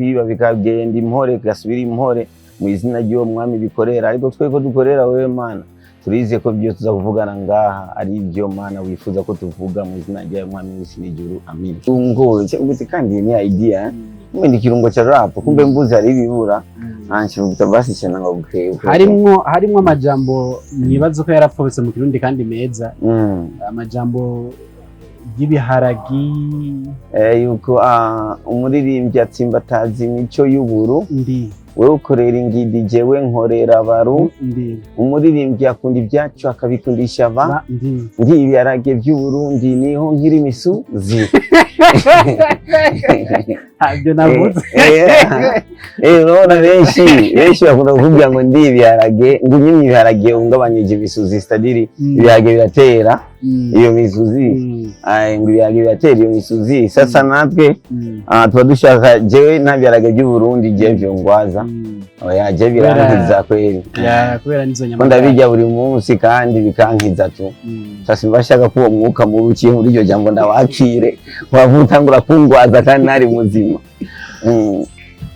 kwiba bikagenda impore, bigasubira impore mu izina ry'uwo mwami bikorera. Ariko twe ko dukorera wewe Mana, turize ko ibyo tuza kuvugana ngaha ari ibyo Mana wifuza ko tuvuga, mu izina ryawe Mwami w'isi n'ijuru, amin. Kirungo gute kandi ni idea, kumbe ni kirungo cha rap, kumbe mbuzi hari ibibura anshi basi cyane ngo bukeye. Harimwo amajambo nibaza ko yarapfobetse mu Kirundi kandi meza, amajambo y'ibiharagi. Yuko umuririmbyi atsimbataza imico y'uburu ndi wewe ukorera ingidi, jewe nkorera abaru. Ndi Umuririmbyi akunda ibyacu akabikundisha ba ba ndi ndi ibiharage by'Uburundi niho nkiri misuzi. Ntabyo navuze. Urabona benshi bakunda kuvuga ngo ndi ibiharage, ngo nyine ibiharage uhungabanyije imisuzi, c'est-à-dire ibiharage biratera iyo misuzi. Ay, ngo ibiharage biratera iyo misuzi. Sasa natwe tuba dushaka, jewe nta biharage by'Uburundi je vyongwaza. Oya, je birankiza kweli. Ya, kubera nizo nyama. Ko ndabirya buri munsi kandi bikankiza tu. Sasa mba shaka ko uwo mwuka mubi uciye muri iryo jambo ndawakire, wava utangura kungwaza kandi ntari muzima.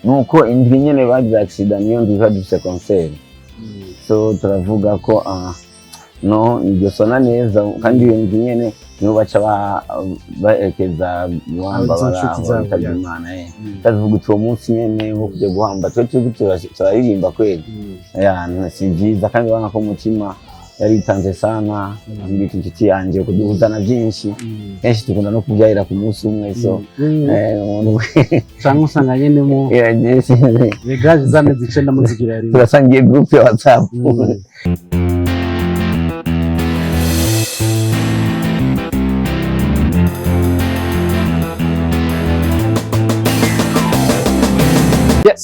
Nuko indwi nyene bagize accident niyo ndwi twari dufise concert. So turavuga ko no ntibyosona neza, kandi iyo ndwi nyene nibo baca baherekeza guhamba. Izo nshuti baraho zabo, bitabye ya. Imana. Ndavuga uti uwo munsi nyene wo kujya guhamba twe turiko turaririmba kweli. Ya, si byiza, kandi urabona ko umutima yaritanze sana. Ambita inshuti yanjye kuduhuzana byinshi. Kenshi dukunda no kubyarira ku munsi umwe, so umuntu Canke usanga nyene mu Yeah, yes. réglage z'amezi 9 muzigira rimwe. Turasangiye group ya WhatsApp.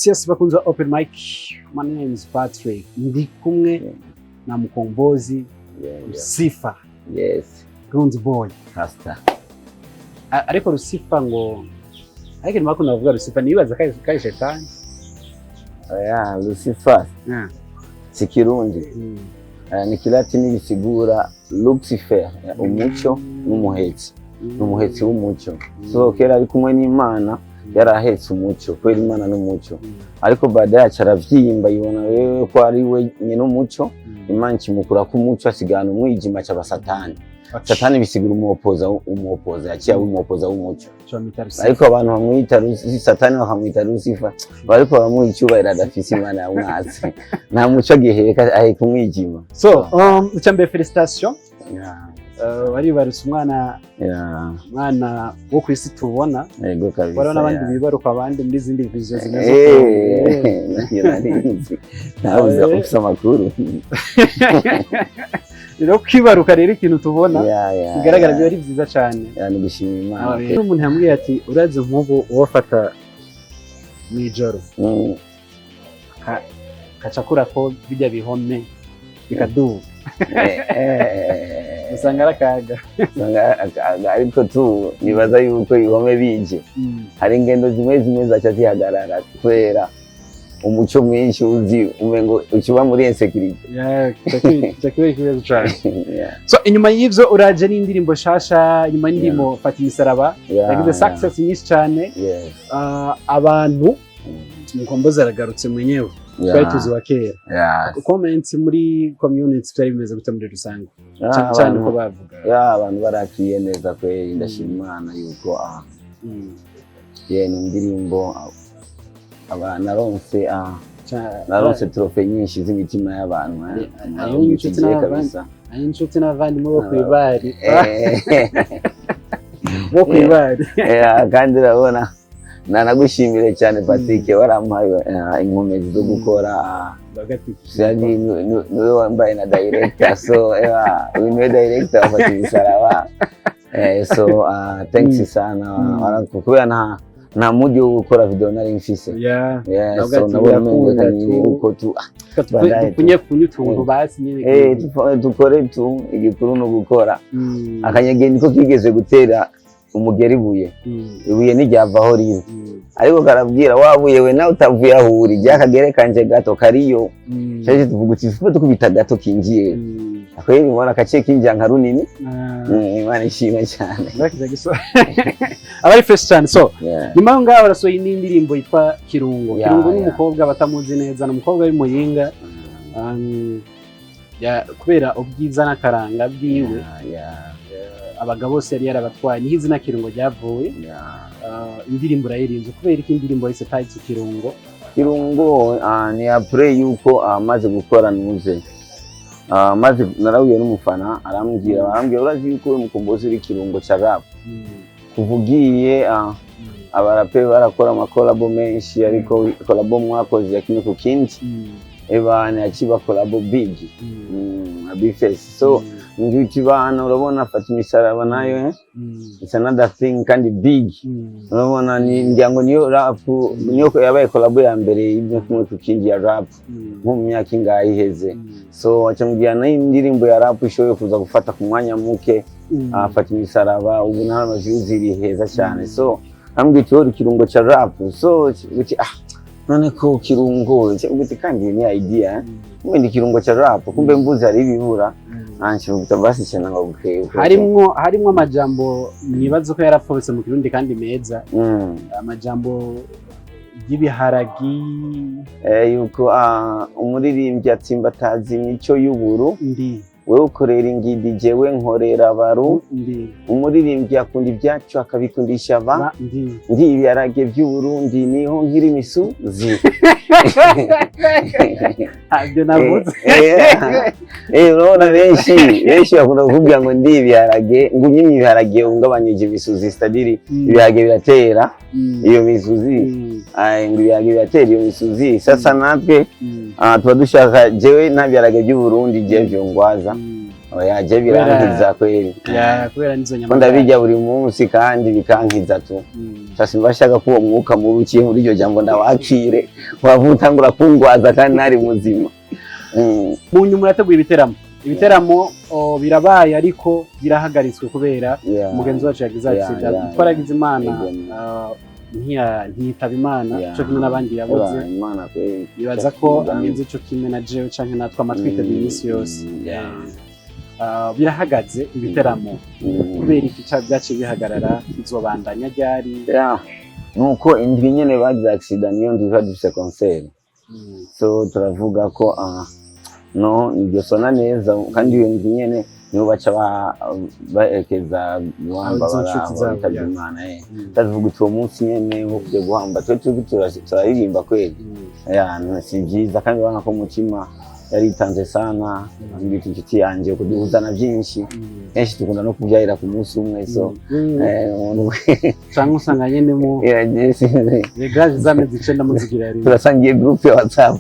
Yes, bakunze ba Open Mic. My name is Patrick. Ndi kumwe na Mkombozi Lucifer, Gunz Boy. Pastor. Ariko Lucifer ngo, ariko ntibakunda kuvuga Lucifer, nibaza ko ari shetani. Oya, Lucifer si Kirundi. Ni Kilatini gisigura Lucifer, umucyo n'umuhetsi, n'umuhetsi w'umucyo. So kera ari kumwe n'Imana yari ahetse umucyo, kubera Imana n'umucyo. Ariko baadaye aca aravyimba, yibona wewe ko ari we nyine umucyo. Imana ikimukura ko umucyo, asigana umwijima, aca aba Satani. Satani bisigura umuopoza, umuopoza, yaciye aba umuopoza w'umucyo. Bamwita Lucifer. Ariko abantu bamwita Satani bakamwita Lucifer, bariko baramuha icyubahiro adafise. Imana yamwatse, nta muco agiheka, aheka umwijima. So, icya mbere, félicitation. Waribarutse umwana, umwana wo ku isi tubona. Yego kabisa. Wariho n'abandi bibaruka abandi muri izindi vision zimeze uko. Nayo nari nzi, nawe uza ufise amakuru. Rero kwibaruka rero ikintu tubona bigaragara, biba ari byiza cyane. Ya, ni gushima Imana. Rero umuntu yambwiye ati urazi nk'ubu uwafata mu ijoro kaca akura ko bijya bihome bikaduga, usanga ari akaga. Usanga akaga, ariko tu nibaza yuko ibihome bije hari ingendo zimwe zimwe zaca zihagarara kubera umuco mwinshi, uzi umengo ukiba muri insécurité. Yeah, kiba ikibazo cyane. So inyuma y'ivyo uraje n'indirimbo shasha, inyuma y'indirimbo Fata Imisaraba yagize success nyinshi cyane. Abantu Mukombozi aragarutse mwenyewe twari tuzi wa kera. Comments muri community byari bimeze gute muri rusange? Cyane cyane ko bavuga. Ya, abantu barakiye neza kweli, ndashima Imana yuko ye ni indirimbo naronse naronse trophée nyinshi z'imitima y'abantu. Hariho inshuti Ngiye n'abavandi. kabisa. Ari inshuti n'abavandimwe bo kw'ibari, bo kw'ibari. Kandi urabona nanagushimire cyane Patrick, warampaye inkomezi zo gukora. Yani niwe wambaye na director, so uyu niwe director wafata imisaraba. So thanks sana. Kubera nta mujyi wo gukora video nari mfise. Yeah, Navuga so ati nabona umengo birakunda ni uko tu baadaye tu. Dupunye punye utuntu basi nyine. Dukore tu, igikuru ni ugukora. Akanyege niko kigeze gutera umugeri ibuye. Ibuye ntiryavaho riri, ariko karabwira wabuye we nawe utavuye aho uri, rya kagere kanje gato kariyo. Cyaje tuvuga uti tuba dukubita gato kinjiye. Kweli mbona kaciye kinjira nka runini. Imana ishimwe cyane. Ndakiza giso aba ari fresh cyane. So nyuma yo ngaho arasohoye indi ndirimbo yitwa Kirungo. Kirungo ni umukobwa batamuzi neza, ni umukobwa w'Imuyinga. Kubera ubwiza n'akaranga bwiwe, abagabo bose yari yarabatwaye, niho izina Kirungo ryavuye. Indirimbo urayirimbye kubera iki? Indirimbo yise title Kirungo. Kirungo ni après yuko amaze gukora nuze, maze narahuye n'umufana, arambwira urazi yuko we Mukombozi uri kirungo ca rap. Kuva ugiye, abarape barakora amakolabo menshi, ariko kolabo mwakoze ya kimwe ku kindi, ebana yakiba kolabo big, B-Face. So ngiye bana, urabona fata imisaraba nayo, eh? It's another thing kandi big. Urabona ni ngira ngo niyo rap, niyo yabaye kolabo ya mbere y'ibyo kimwe ku kindi ya rap nko mu myaka ingahe iheze. So acamubwira nayo indirimbo ya rap ishoboye kuza gufata ku mwanya muke, afata imisaraba, ubu nta ama views iri heza cyane. So ambwira ati uri kirungo cha rap. So uti ah, none ko kirungo uti kandi ni idea, eh? Kumbe ndi kirungo cha rap, kumbe mbuzi hari ibibura anshi basi cyane ngo okay. Harimwo amajambo nibaza ko yarapfobetse mu Kirundi kandi meza, amajambo y'ibiharagi. Yuko umuririmbyi atsimbataza imico y'uburu ndi wewe ukorera ingidi, jewe nkorera abaru ndi umuririmbyi akunda ibyacu akabikundisha ba ba ndi ndi ibiharage by'Uburundi niho nkiri misuzi. Ntabyo navuze. Urabona benshi bakunda kukubwira ngo ndi ibiharage, ngo unyimye ibiharage ungabanyije imisuzi, c'est-à-dire ibiharage biratera iyo misuzi. Ay, ngo ibiharage biratera iyo misuzi. Sasa natwe tuba dushaka, jewe nta biharage by'Uburundi je vyongwaza. Oya, je birankiza kweli. Ya, kubera nizo nyama. Ko ndabirya buri munsi kandi bikankiza tu. Sasa mba shaka ko uwo mwuka mubi uciye muri iryo jambo ndawakire, waba utangura kungwaza kandi ntari muzima. Mu nyuma urateguye ibiteramo, birabaye ariko birahagaritswe kubera umugenzi wacu yagize accident. Twaragize Imana, ntiyitaba Imana co kimwe n'abandi yabuze. Eba, Imana kweli. Nibaza ko ameze co kimwe na jewe canke natwe amatwite iminsi yose. Birahagaze ibiteramo. Kubera iki byaciye bihagarara? Bizobandanya ryari? Yeah. Nuko indwi nyene bagize accident niyo ndwi twari dufise concert. So turavuga ko no ntibyosona neza, kandi iyo ndwi nyene nibo baca baherekeza guhamba Izo nshuti baraho zabo, bitabye Imana. Ndavuga uti uwo munsi nyene wo kujya guhamba twe turiko turaririmba kweli. Ya, si byiza, kandi urabona ko Mutima yaritanze sana, ambita inshuti yanjye kuduhuza na byinshi. Kenshi dukunda no kubyarira ku munsi umwe, so umuntu Canke usanga nyene mu Yeah, sinzi. regaje z'amezi 9 muzigira rimwe. Turasangiye groupe ya WhatsApp,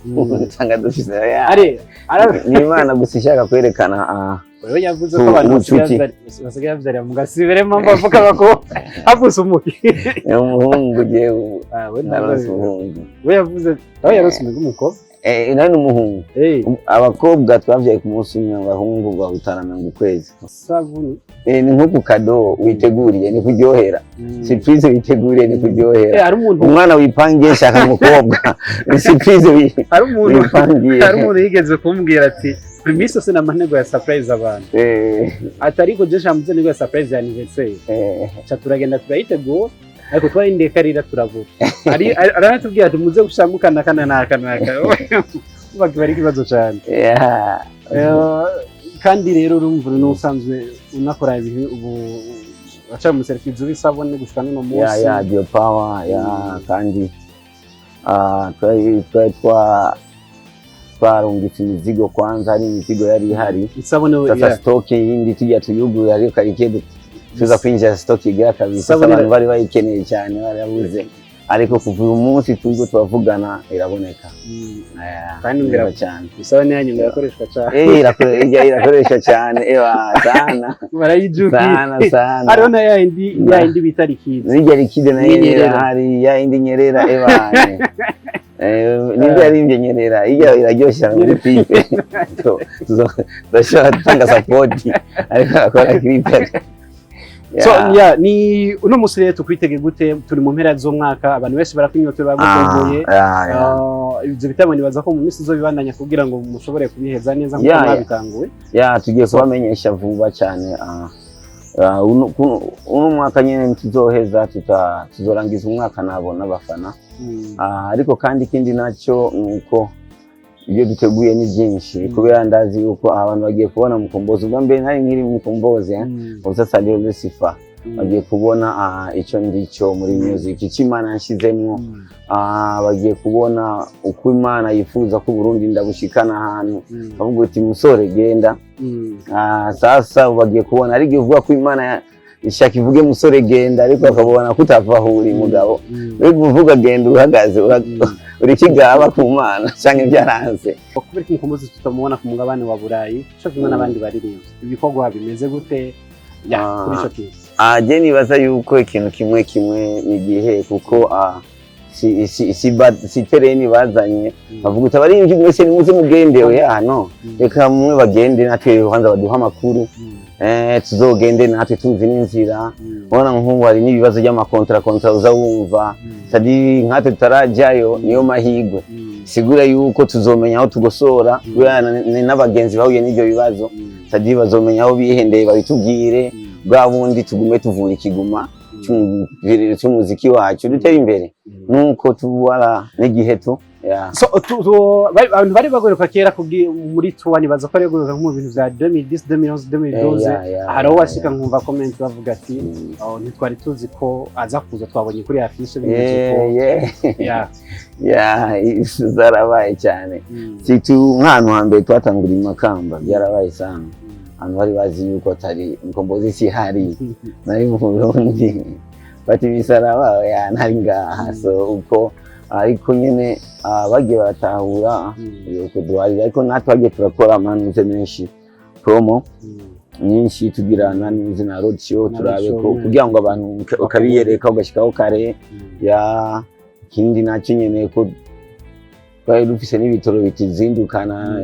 usanga dufise ya. Are ara Ni Imana gusa ishaka kwerekana wewe yavuze ko abantu ubucuti. basigaye bavyarira mu gasibere, mpamvu bavuga ko havutse umuki. Umuhungu jewe. Ah, we Narose nawe umuhungu. We yavuze nawe yarose umukobwa. Nawe ni umuhungu. Abakobwa twavyaye ku munsi umwe, abahungu bahutana ngo ukwezi. Sabuni. Ni nko ku kado witeguriye ni kuryohera, surprise witeguriye ni kuryohera. Hari umuntu Umwana wipangiye shaka umukobwa, ni surprise hari umuntu wipangiye. Hari umuntu yigeze kumbwira ati iminsi yose nama ya surprise abantu, ati ariko je shamuze nego ya surprise ya anniversaire. Ca turagenda turayitegura, ariko twarindiriye karira turabura. Ari aranatubwira ati muze gushamukana kana naka naka, bakiba ari ikibazo cyane. Kandi rero urumva uri n'usanzwe unakora ibihe ubu waca mu serifizi w'isabune gushika n'uno munsi. Ya, Dio Power ya. Kandi twari twarungitse imizigo, kwanza hari imizigo yari ihari. Isabune. Sasa stock yindi tujya tuyugurura, ariko karikiye tuza kwinjira stock igira kabisa. Isabune. Abantu bari bayikeneye cyane barabuze, ariko kuva uyu munsi turiko turavugana iraboneka. Kandi neza cyane. Isabune yanyu ngo irakoreshwa cyane. Irakoresha cyane, ewa sana. Barayijukiye. Sana sana. Hariho na ya yindi bita liquide. Zijya liquide nayo. N'inyerera. Irahari ya yindi nyerera, ewa nibyo yarimbye nyerera ijya iraryoshye cyane muri clip. Turashobora gutanga support, ariko akora clip. So yeah, ni uno musi rero tukwitege gute? Turi mu mpera z'umwaka, abantu benshi barakunyotewe, bagutomboye. Ivyo bitabo nibaza ko mu minsi izobibandanya kugira ngo mushobore kubiheza neza nk'uko mwabitanguye. Yeah, tugiye kubamenyesha vuba cyane. Uno mwaka nyene tuzoheza, tuzorangiza umwaka nabo n'abafana. Ariko kandi ikindi nacyo ni uko ibyo duteguye ni byinshi, kubera ndazi yuko abantu bagiye kubona Mukombozi. Ubwa mbere nari nkiri Mukombozi, eh? Ubu sasa ndio Lucifer. Bagiye kubona icyo ndicyo muri music, icyo Imana yanshizemwo. Bagiye kubona uko Imana yifuza ko Burundi ndabushikana ahantu, bavuga uti: "Musore, genda." Sasa bagiye kubona, ariko ivuga ko Imana ishaka ivuge "musore, genda", ariko bakabona ko utava aho uri, mugabo. Uri kuvuga "genda" uhagaze, uri kigaba ku Mana canke byaranze. Kubera ko Mukombozi tutamubona ku mugabane wa Burayi co kimwe n'abandi baririmbyi, ibikorwa bimeze gute ya kuri ico kintu? Je nibaza yuko ikintu kimwe kimwe ni igihe, kuko si tereni bazanye bavuga uti: "Abaririmbyi mwese nimuze mugende." Oya, no, reka mwe bagende, natwe kwanza baduha amakuru, tuzogende natwe tuzi n'inzira. Ubona nk'ubu hari n'ibibazo by'amakontra, kontra uza wumva sadi nkatwe tutarajayo, niyo mahigwe sigura yuko tuzomenya aho tugosora, kubera n'abagenzi bahuye n'ibyo bibazo, sadi bazomenya aho bihendeye babitubwire, bwa bundi tugume tuvura ikiguma cy'umuziki wacu, dutere imbere nuko tubara n'igihe tu yeah. So abantu bari bagoruka kera muri tour, nibaza ko ari bagoruka nko mu bintu vya 2010, 2011, 2012. Hari aho washika nkumva comment bavuga ati: "Oh, ntitwari tuzi ko aza kuza, twabonye kuri affiche bimeze uko." Yeah. Yeah, zarabaye cyane, surtout nk'ahantu hambere twatangura i Makamba, byarabaye sana. Abantu bari bazi yuko atari Mkombozi, si hari nari mu Burundi, fata imisaraba ya ntari ngaha. So uko ariko nyene bagiye baratahura yuko duhari, ariko natwe bagiye turakora amanuze menshi, promo nyinshi, tugira nanuze na road show, Na turabe road ko show, kugira ngo abantu ukabiyereka ugashikaho kare. Ya, ikindi nacyo nyene ko twari dufise n'ibitoro bitizindukana,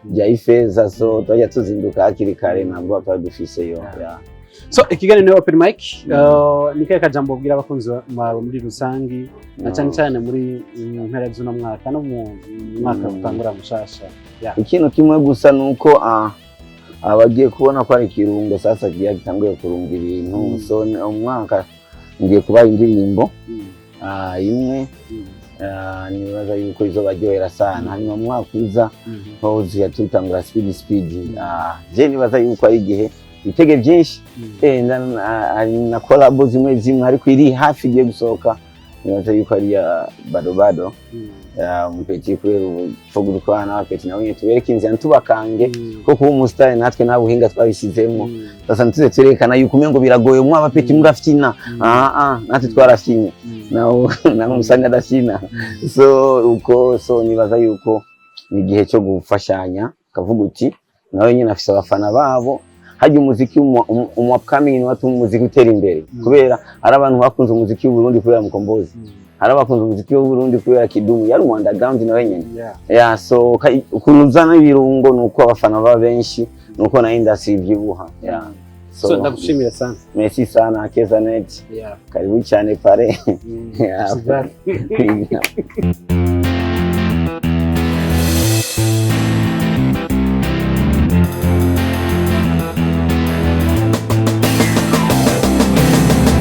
bya Ifeza, so twajya tuzinduka hakiri kare, ntabwo twari dufiseyo ya. So ikiganiro ni open mic. Ni kahe kajambo ubwira abakunzi bawe muri rusangi, na cyane cyane muri mpera z'uno mwaka no mu mwaka utangura mushasha? Ikintu kimwe gusa ni uko abagiye kubona ko ari ikirungo sasa kigiye gitanguye kurunga ibintu. So umwaka ngiye kubaha indirimbo imwe, nibaza yuko izobaryohera sana. Hanyuma mu mwaka uza hozi tutangura speed speed. Je nibaza yuko ari igihe bitege byinshi. Hari na collabo zimwe zimwe, ariko iri hafi igiye gusohoka, nibaza yuko ari ya bado bado ya umupeti, kubera ubu gukorana n'abapeti nabo nyene tubereke inzira, ntitubakange, ko kuba umusitari natwe nta buhinga twabishyizemo. Sasa ntituze turerekana yuko umengo biragoye, umwe abapeti murafyina. Natwe twarafyinye, naho naho umusani adafyina. So uko, so nibaza yuko ni igihe cyo gufashanya, ukavuga uti nawe nyine afise abafana babo. Harya umuziki umu upcoming niwe atuma umuziki utera imbere, kubera hari abantu bakunze umuziki w'u Burundi kubera Mukombozi, hari abakunze umuziki w'u Burundi kubera Kidumu, yari umu underground nawe nyene. Yeah, so ukuntu uzana ibirungo ni uko abafana baba benshi, ni uko na industry ibyibuha, yeah. So ndagushimira sana. Merci sana, Keza Net. Karibu cyane pare. Yeah. Sijali. Kwiga.